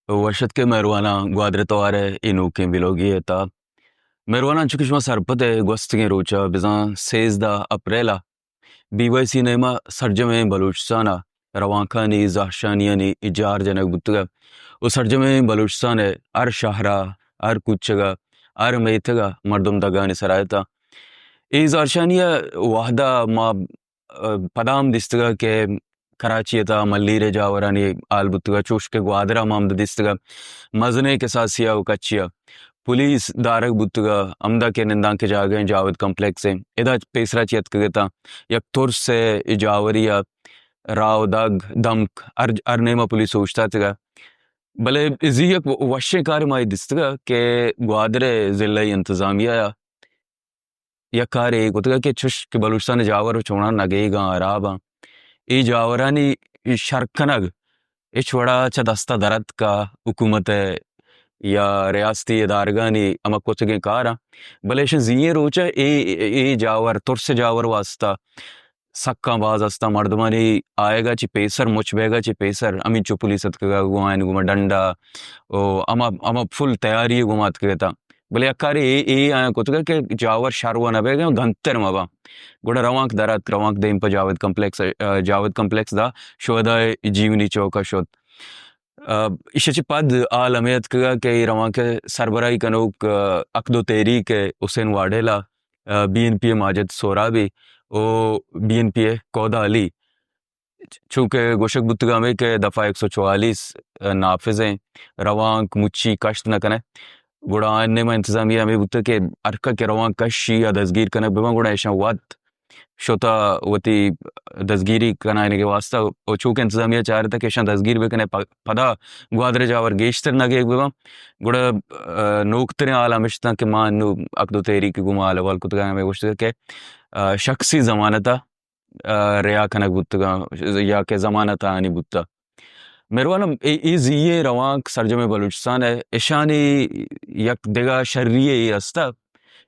وش اتکے مہرواناں گوادر توار ءِ اے نوکیں بلوگے ءِ تہا۔ مہرواناں، چونکہ شما سرپد ئے، گوستگیں روچ ءَ بزاں سیزدہ اپریل ءَ بی وائی سی نیما سرجمیں بلوچستان ءَ روانکانی زہرشانیانی اجہار جنگ بوتگ ءُ سرجمیں بلوچستان ءِ ہر شہر ءَ، ہر کوچگ ءَ، ہر میتگ ءَ مردم دگانی سرا اتاں۔ اے زہرشانی ءِ وہد ءَ ما، ءَ، پدا ہم دیستگ کہ کراچی ءِ تہا ملیر ءِ جاورانی حال بوتگ، چوش کہ گوادر ءَ ما ہمدا دیستگ مزنیں کساسے ءَ ءُ کچے ءَ پولیس دارگ بوتگ، ہمدا کہ نندانک ءِ جاگہ ایں، جاوید کمپلیکس ایں، ادا پیسرا چہ اتکگ اتاں، یک ترس ءِ جاوری ءَ راہ ءُ دگ، دمک، ہر، ہر نیما پولیس اوشتاتگ۔ بلے زی یک وشیں کارے ما اے دیستگ کہ گوادر ءِ ضلعی انتظامیہ ءَ یک کارے کتگ کہ چش کہ بلوچستان ءِ جاور چوناں نگیگاں، ہراباں، اے جاورانی شر کنگ ہچ وڑا چہ دست ءَ در اتکا، حکومت ءِ یا ریاستی ادارگانی ہما کتگیں کاراں، بلے ایشاں زی ئیں روچ ءَ اے، اے جاور، ترس ءِ جاور واسطہ سکاں باز استاں، مردمانی آیگ ءَ چہ پیسر، مچ بیگ ءَ چہ پیسر ہمینچو پولیس اتکگ ءُ گوں آیانی گوما ڈنڈا ءُ ہما، ہما فل تیاری ءِ گوما اتکگ اتاں۔ بلے یک کارے اے، اے آیاں کتگ کہ جاور شر وَ نہ بیگ ءَ گنتر مہ باں۔ گڑا روانک در اتک، روانک دیم پہ جاوید کمپلیکس، ءَ، جاوید کمپلیکس داں شہدائے جیونی چوک ءَ شت۔ ءَ، ایشی ءَ چہ پد حال ہمے اتکگ کہ اے روانک ءِ سربراہی کنوک، ءَ، حق دو تحریک ءِ حسین واڈیلا، ءَ، بی این پی ءِ ماجد سہرابی ءُ بی این پی ءِ کودا علی، چونکہ گوشگ بوتگ ہمے کہ دفعہ یک سو چوالیس نافذ ایں، روانک مچی کشت نہ کنئے، گڑا آیان نیما انتظامیہ ہمے بوتگ کہ ہرکا کہ روانک کشی یا دزگیر کنگ بہ باں، گڑا ایشاں وت شتہ وتی دزگیری کنائینگ ءِ واسطہ، ءُ چونکہ انتظامیہ چارتہ کہ ایشاں دزگیر بہ کنئے، پ-، پدا گوادر ءِ جاور گیشتر نگیگ بہ باں، گڑا، ءَ، نوکتریں حال ہمیش اتاں کہ ما انو حق دو تحریک ءِ گوما حال احوال کتگ ءُ ہمے گوشتگ کہ، ءَ، شخصی ضمانت ءَ ءَ، رہا کنگ بوتگاں یا کہ ضمانت آنی بوتہ۔ مہروان، اے، اے زی ئیں روانک سرجمیں بلوچستان ءَ، اشانی یک دگہ شری یے استہ،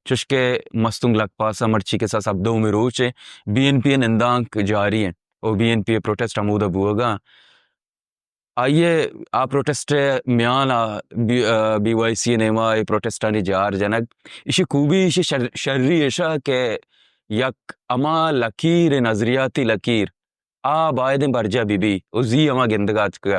چوشکہ مستونگ لکپاس ءَ مرچی کساس ہبدہمی روچ ءَ بی این پی ءِ نندانک جاری ایں ءُ بی این پی ءِ پروٹیسٹ ہمودا بوہگا۔ آئی ءَ آ پروٹیسٹ ءِ میان ءَ بی، ءَ، بی وائی سی ءِ نیما اے پروٹیسٹانی جار جنگ، ایشی خوبی، ایشی شر-، شری ایشا کہ یک ہما لکیر، نظریاتی لکیر، آ بایدیں برجاہ بہ بی ءُ زی ہما گندگ ءَ اتکگ۔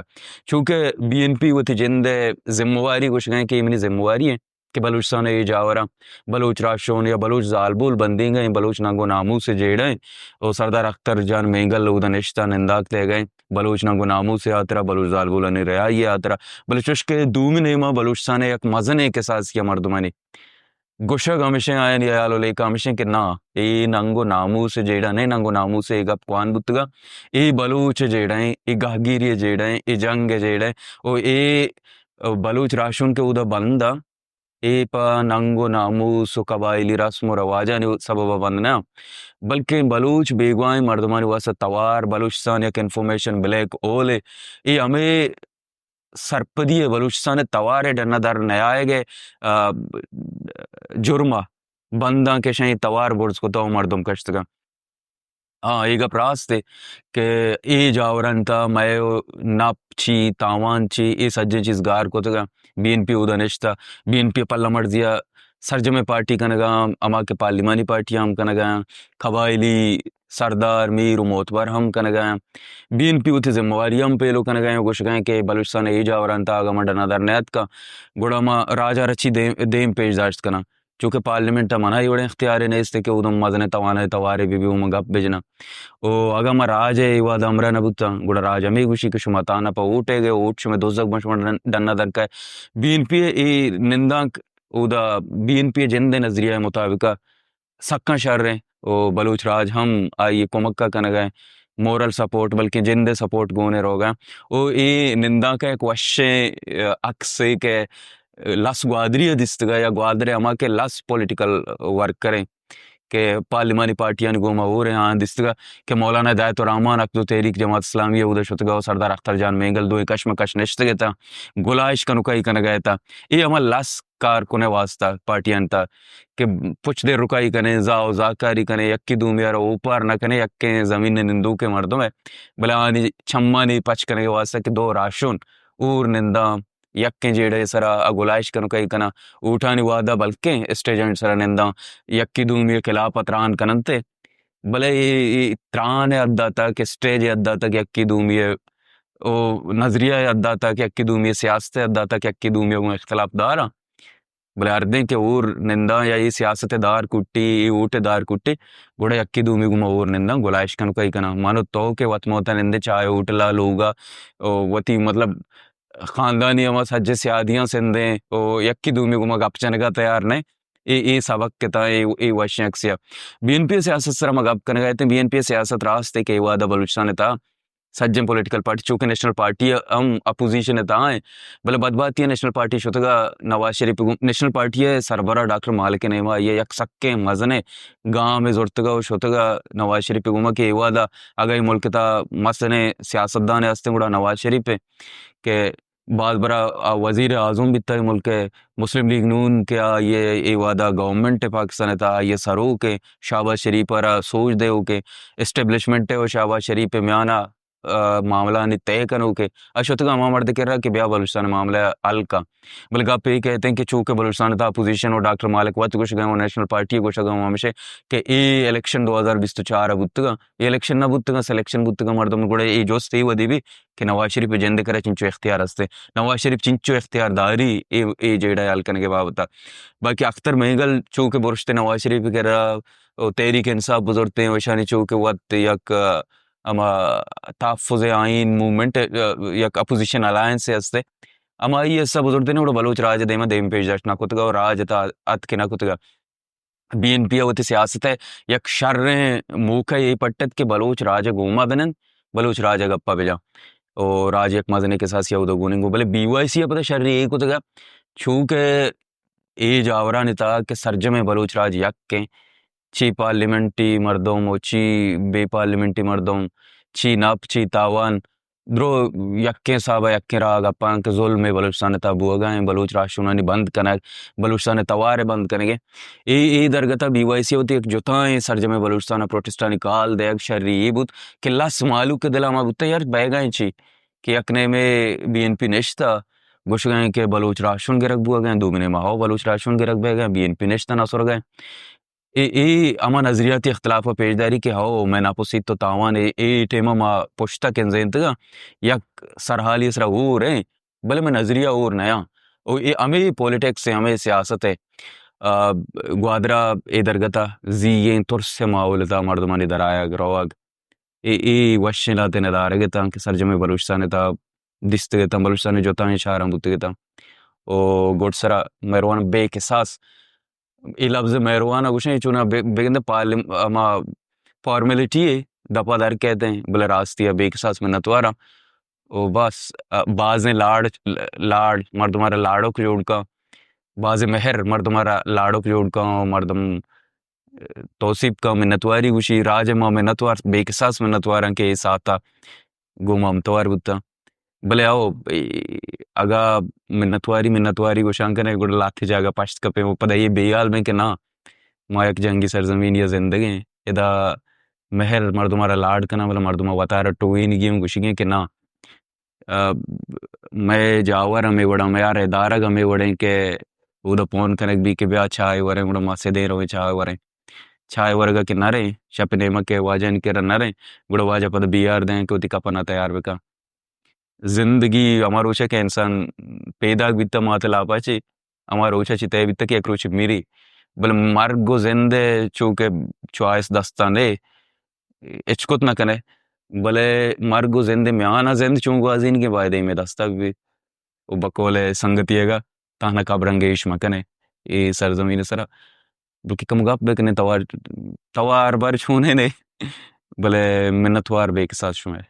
چونکہ بی این پی وتی جند ءِ ذمہ واری گوشگ ءَ کہ اے منی ذمہ واری ایں کہ بلوچستان ءِ اے جاوراں، بلوچ راہشون یا بلوچ زالبول بندینگ ءَ ایں، بلوچ ننگ ءُ ناموس ءِ جیڑہ ایں ءُ سردار اختر جان مینگل اودا نشتہ ننداک دئیگ ءَ ایں بلوچ ننگ ءُ ناموس ءِ ہاترا، بلوچ زالبولانی رہائی ءِ ہاترا۔ بلے چوشکہ دومی نیما بلوچستان ءِ یک مزنیں کساسے ءَ مردمانی گوشگ ہمیش ایں، آیانی ہیال ءُ لیکہ ہمیش ایں کہ نا، اے ننگ ءُ ناموس ءِ جیڑہ نہ ایں، ننگ ءُ ناموس ءِ اے گپ کوان بوتگاں، اے بلوچ ءِ جیڑہ ایں، اے گہگیری ءِ جیڑہ ایں، اے جنگ ءِ جیڑہ ایں ءُ اے بلوچ راہشون کہ اودا بند آں، اے پہ ننگ ءُ ناموس ءُ قبائلی رسم ءُ رواجانی سبب ءَ بند نہ آں، بلکیں بلوچ بیگواہیں مردمانی واسطہ توار، بلوچستان یک انفارمیشن بلیک ہولے، اے ہمے سرپدی ءَ بلوچستان ءِ توار ءِ ڈن ءَ در نیایگ ءِ، آ، جرم ءَ بنداں کہ شاہیں توار برز کتہ ءُ مردم کشتگاں۔ ہاں، اے گپ راست اے کہ اے جاورانی تہا مئے نپ چی، تاوان چی، اے سجیں چیز گار کتگاں۔ بی این پی اودا نشتہ، بی این پی ءِ پلہ مرزی ءَ سرجمیں پارٹی کنگا، ہما کہ پارلیمانی پارٹی ہم کنگا، قبائلی سردار، میر ءُ معتبر ہم کنگا۔ بی این پی وتی ذمہ واری ہم پیلو کنگا ءُ گوشگا کہ بلوچستان ءِ اے جاورانی تہا اگاں ما ڈنا در نیاتکاں، گڑا ما راج ءَ را چی دیم، دیم پیش داشت کناں؟ چونکہ پارلیمنٹ ءَ منا اے وڑیں اختیارے نیست کہ اودم مزنیں توانائے توارے بہ بی ءُ من گپ بجناں۔ او اگاں ما راج ءِ اے وہد ءَ ہمراہ نہ بوتاں، گڑا راج ہمے گوشی کہ شما تانا پہ ووٹ ئیگ ئے، ووٹ شمئے دزگ بن شما ڈن، ڈن ءَ در کئے۔ بی این پی ءِ اے نندانک اودا بی این پی ءِ جند ءِ نظریہ ءِ مطابق ءَ سکاں شر ایں ءُ بلوچ راج ہم آئی ءِ کمک ءَ کنگ ءَ ایں، مورل سپورٹ بلکیں جند ءِ سپورٹ گون ءَ روگ ءَ ایں۔ ءُ اے نندانک ءَ یک وشیں، ءَ، عکسے کہ لس گوادری ءَ دیستگ ءَ یا گوادر ءِ ہما کہ لس پولیٹیکل ورکر ایں کہ پارلیمانی پارٹیانی گوما ہور ایں، آیاں دیستگ ءَ کہ مولانا ہدایت الرحمن حق دو تحریک جماعت اسلامی ءَ اودا شتگ ءَ ءُ سردار اختر جان مینگل دوئیں کشمکش نشتگ اتاں، گلائیش کنوکائی کنگ ءَ اتاں۔ اے ہما لس کارکن ءِ واستہ پارٹیانی تہا کہ پچ دے رکائی کنیں، زاہ ءُ زاہکاری کنیں، یکے دومی ءَ را اوپار نہ کنیں، یکیں زمین ءِ نندوکیں مردم ءَ، بلے آنی چمانی پچ کنگ ءِ واستہ کہ دو راہشون ہور ننداں، یکیں جیڑہ ءِ سرا گلائش کنوکائی کناں، ووٹانی وہدا بلکیں اسٹیجانی سرا ننداں، یکے دومی ءِ خلاف ءَ تران کننت، بلے اے، اے تران ءِ حد ءَ تک، اسٹیج ءِ حد ءَ تک، یکے دومی ءِ او نظریہ ءِ حد ءَ تک، یکے دومی ءِ سیاست ءِ حد ءَ تک، یکے دومی ءَ گوں اختلاف داراں۔ بلے ہردیں کہ ہور ننداں یا اے سیاست ءِ دار کٹی، اے ووٹ ءِ دار کٹی، گڑا یکے دومی گوما ہور ننداں، گلائش کنوکائی کناں۔ من و تو کہ وت موت ءَ نندیں چاہ ءِ ہوٹل ءَ، لوگ ءَ، او وتی مطلب خاندانی ہما سجیں سیادیاں سندیں، او یکے دومی گوما گپ جنگ ءَ تیار نہ۔ اے، اے سبق کہ تاں اے، اے وشیں عکسے ءَ۔ بی این پی ءِ سیاست ءِ سرا ما گپ کنگ ءَ اتیں، بی این پی ءِ سیاست راست اے کہ اے وہدا بلوچستان ءِ تہا سجیں پولیٹیکل پارٹی، چونکہ نیشنل پارٹی ہم اپوزیشن ءِ تہا ایں، بلے بدبہتی ءَ نیشنل پارٹی شتگ ءَ نواز شریف ءِ گوں، نیشنل پارٹی ءِ سربراہ ڈاکٹر مالک ءِ نیما آئی ءَ یک سکیں مزنیں گامے زرتگ ءَ و شتگ ءَ نواز شریف ءِ گوما کہ اے وہدا اگاں اے ملک ءِ تہا مزنیں سیاستدانے ہستیں گڑا نواز شریف ایں کہ باز برا آ وزیر اعظم بیتگ ملک ءِ، مسلم لیگ نون کہ آئی ءِ اے وہدا گورنمنٹ ءِ پاکستان ءِ تہا آئی ءِ سروک ایں، شہباز شریف ءَ را سوج دیوک ایں، اسٹیبلشمنٹ ءِ و شہباز شریف ءِ میان ءَ، آ، معاملہانی طے کنوک ایں۔ آ شتگ ہما مرد ءِ کرا کہ بیا بلوچستان ءِ معاملہ ءَ حل کن۔ بلے گپ اے کہتیں کہ چونکہ بلوچستان ءِ تہا اپوزیشن و ڈاکٹر مالک وت گوشگ ءَ و نیشنل پارٹی گوشگ ءَ ہمیش ایں کہ اے الیکشن دو ہزار بیست و چار ءَ بوتگ ءَ، اے الیکشن نہ بوتگ ءَ، سلیکشن بوتگ ءَ، مردم گڑا اے جست اے ودی بی کہ نواز شریف ءِ جند ءِ کرا چنچو اختیار است ایں، نواز شریف چنچو اختیار داری اے، اے جیڑہ ءِ حل کنگ ءِ بابت ءَ۔ باقی اختر مینگل چو کہ برشت نواز شریف ءِ کرا و تحریک انصاف بزرتیں و اشانی چو کہ وت یک، ہما تحفظ آئین موومنٹ، یک اپوزیشن الائنس است ایں، ہمائی حصہ بزرتیں، گڑا بلوچ راج ءِ دیما دیم پیش داشت نہ کتگ ءَ و راج ءِ تہا اتک نہ کتگ ءَ۔ بی این پی ءَ وتی سیاست ءِ یک شریں موقع اے پٹت کہ بلوچ راج ءَ گوما بنند، بلوچ راج ءِ گپ ءَ بجاں۔ او راج یک مزنیں کساسے ءَ اودا گون انت۔ بلے بی وائی سی ءَ پدا شری اے کتگ ءَ، چونکہ اے جاورانی تہا کہ سرجمیں بلوچ راج یک ایں، چی پارلیمنٹی مردم و چی بے پارلیمنٹی مردم، چی نپ، چی تاوان، درو یکیں حساب ءَ یکیں راہ ءَ گپاں کہ ظلم ءَ بلوچستان ءِ تہا بوگ ءَ ایں، بلوچ راہشونانی بند کنگ، بلوچستان ءِ توار ءِ بند کنگ ءَ۔ اے، اے درگت ءَ بی وائی سی ءَ وتی یک جتائیں سرجمیں بلوچستان ءَ پروٹسٹانی کال دئیگ شری اے بوت کہ لس مہلوک ءِ دل ءَ ہما بوت، یار بیگ ءَ ایں چی کہ یک نیمے بی این پی نشتہ گوشگ ءَ ایں کہ بلوچ راہشون گرگ بوگ ءَ ایں، دومی نیمہ ہو بلوچ راہشون گرگ بیگ ءَ ایں، بی این پی نشتہ نہ سرگ ءَ ایں۔ اے، اے ہما نظریاتی اختلاف ءَ پیش داری کہ ہو، مئے ناپسیت و تاوان اے، اے ٹیم ءَ ما پشت ءَ کنزینتگ آں، یک سرحالی ءِ سرا ہور ایں، بلے مئے نظریہ ہور نیاں۔ او اے ہمے پولیٹکس ایں، ہمے سیاست ایں۔ آ، گوادر ءَ اے درگت ءَ زی ایں، ترس ءِ ماحول ءِ تہا مردمانی در آیگ روگ، اے، اے وشیں لہتے ندارگ اتاں کہ سرجمیں بلوچستان ءِ تہا دیستگ اتاں، بلوچستان ءِ جتائیں شہراں بوتگ اتاں۔ او گڈسرا مہروان بے کساس، اے لفظ مہروان ءَ گوشیں، چوناں بہ، بگندے پارلم-، ہما فارمیلٹی ءِ دپ ءَ در کئیت ایں، بلے راستی ءَ بے کساس منتواراں۔ او بس، ا، بازیں لاڑ، لاڑ، مردم ءَ را لاڑوک جوڑ کن، بازیں مہر مردم ءَ را لاڑوک جوڑ کن، مردم توسیپ کن، منتواری گوشی، راج ءِ ما منتوار، بے کساس منتواراں کہ اے ساعت ءَ گوں ما ہمتوار بوتاں۔ بلے ہو، اے، اگاں منتواری، منتواری گوشان کنئے، گڑا لہتے جاگہ پشت کپیں و پدا اے بے حال بیں کہ ناں، ما یک جنگی سرزمینے ءَ زندگ ایں۔ ادا مہر مردم ءَ را لاڈ کناں، بلے مردم ءَ وتارا ٹوہینگی ایں، گوشگی ایں کہ ناں، آ، مئے جاور ہمے وڑ ایں، مئے ہر ادارگ ہمے وڑ ایں کہ اودا پون کنگ بی کہ بیا چاہ وریں، گڑا ما سدیں رویں چاہ وریں۔ چاہ ورگ ءَ کہ نریں، شپ ءِ نیمگ ءَ واجہانی کرا نریں، گڑا واجہ پدا بیہار دیں کہ وتی کپن ءَ تیار بکن۔ زندگی ہما روچ ءَ کہ انسان پیداک بیتہ مات ءِ لاپ ءَ چہ، ہما روچ ءَ چہ طے بیتہ کہ یک روچے مری۔ بلے مرگ و زند ءِ چو کہ چوائس دست ءَ نے، ہچ کت نہ کنئے۔ بلے مرگ و زند ءِ میان ءَ زند چون گوازینگی باید ایمے دست ءَ بہ بی۔ و بقول سنگتی ئیگ ءَ تہنا قبرنگیش مہ کنئے اے سرزمین ءِ سرا۔ بلکہ کمو گپ بہ کنیں، توار، توار بر چونیں نے، بلے منتوار بے کساس شمئے۔